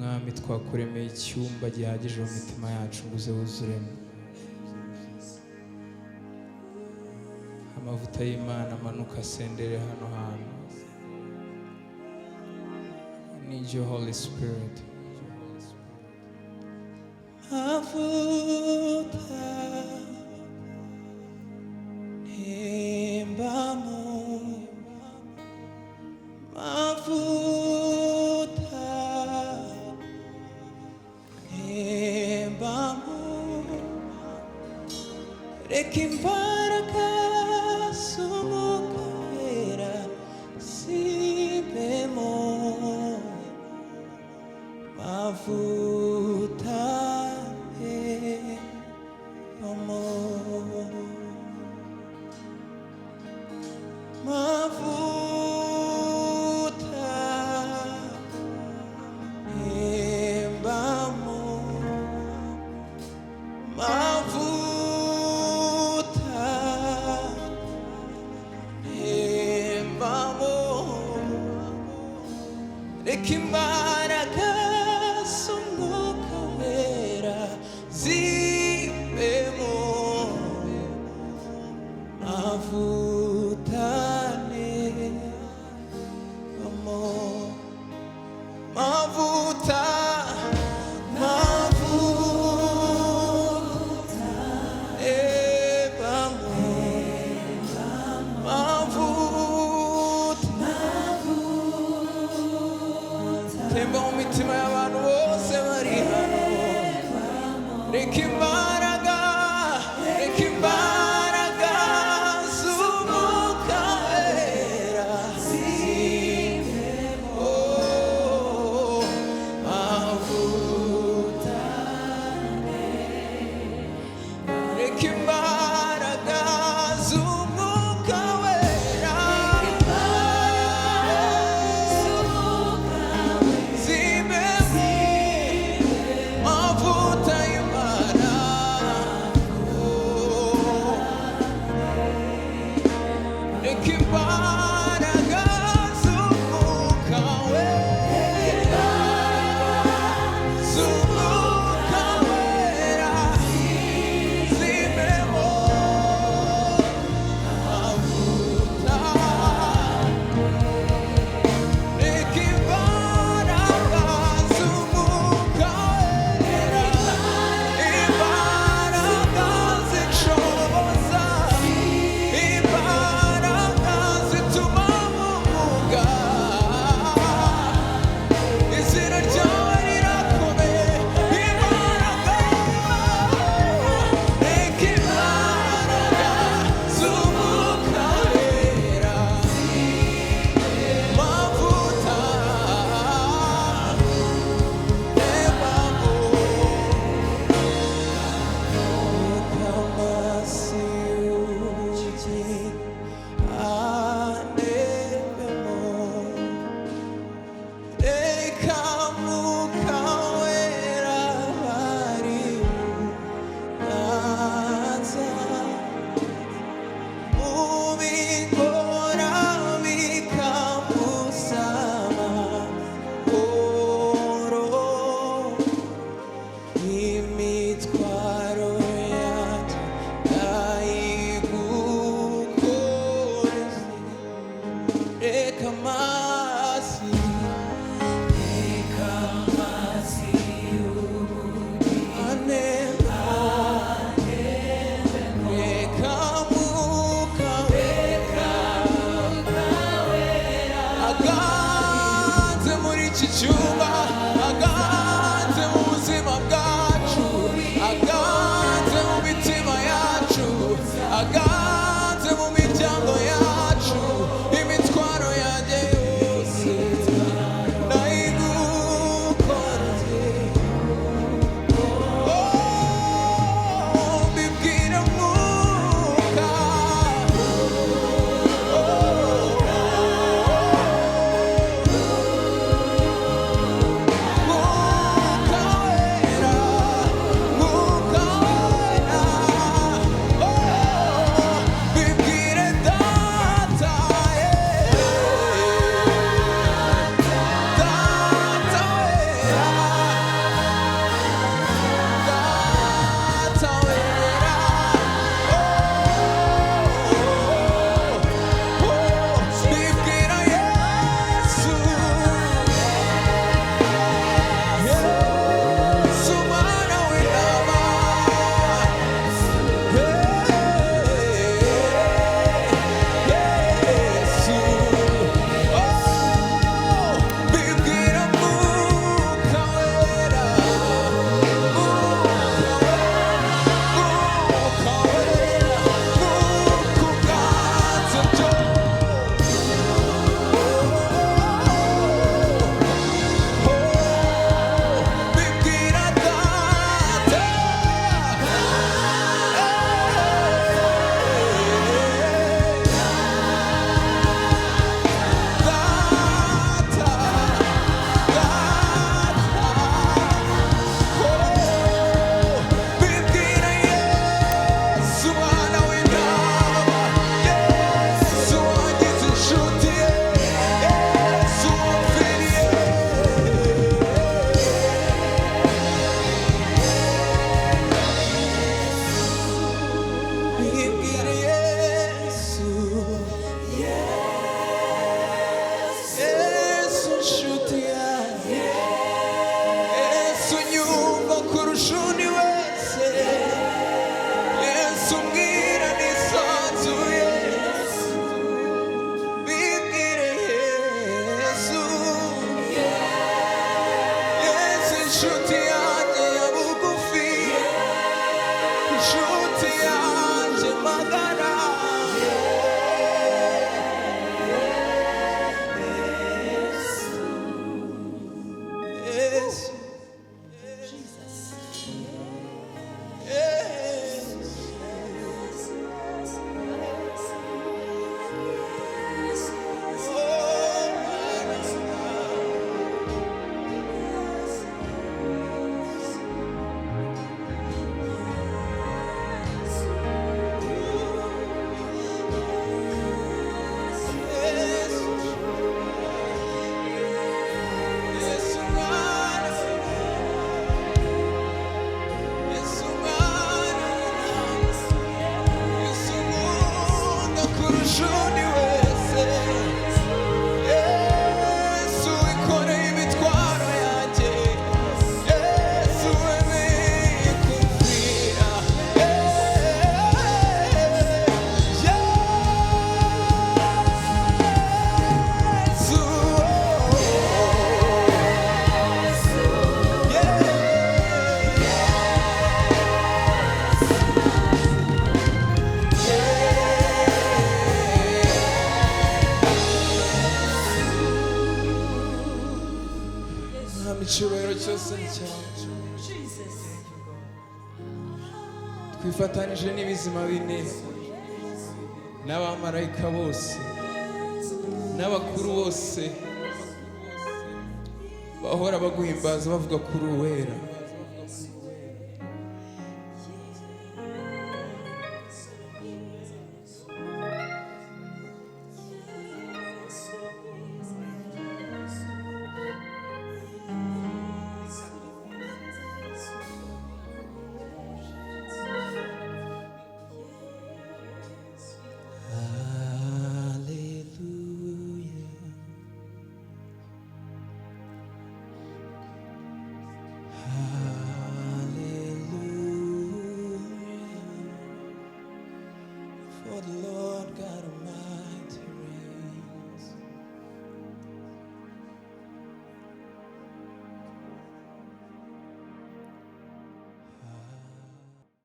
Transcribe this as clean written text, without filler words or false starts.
Mwami, twakuremeye icyumba gihagije mu mitima yacu ngo uze wuzuremo. Amavuta y'Imana amanuka asendere hano hantu. I need your Holy Spirit. Mavuta ntembamo, mavuta ntembamo, reka imbaraga z'Umwuka Wera zibemo. Mavuta ntembamo, mavuta ntembamo, mavuta ntembamo, reka imbaraga z'Umwuka Wera zibemo. Mavuta ntembamo, mavuta, mavuta ntembamo, mavuta temba mu mitima y'abantu bose bari hano. Reka imbaraga, reka imbaraga z'Umwuka Wera zibemo. Mavuta, reka imbaraga z'Umwuka Wera zibemo. Mavuta y'Imana, reka imbaraga z'Umwuka Wera, z'Umwuka Wera zibemo. Mavuta, reka imbaraga z'Umwuka Wera, imbaraga zishoboza, imbaraga zituma muvuga izina ryawe rirakomeye. Imbaraga, reka imbaraga z'Umwuka Wera, mavuta ntembamo. Oh, imitwaro yanjye ndayigukoreze. Reka amazi, reka amazi anembemo, reka Mwuka Wera aganze muri iki cyumba, aganze mu buzima bwacu, aganze mu mitima yacu, aganze mu miryango yacu. Imitwaro yanjye yose ndayigukoreze. Oh, mbibwire Mwuka. Oh, Mwami, icyubahiro cyose ni cyawe. Twifatanije n'ibizima bine n'abamarayika bose n'abakuru bose bahora baguhimbaza bavuga kuri uwera.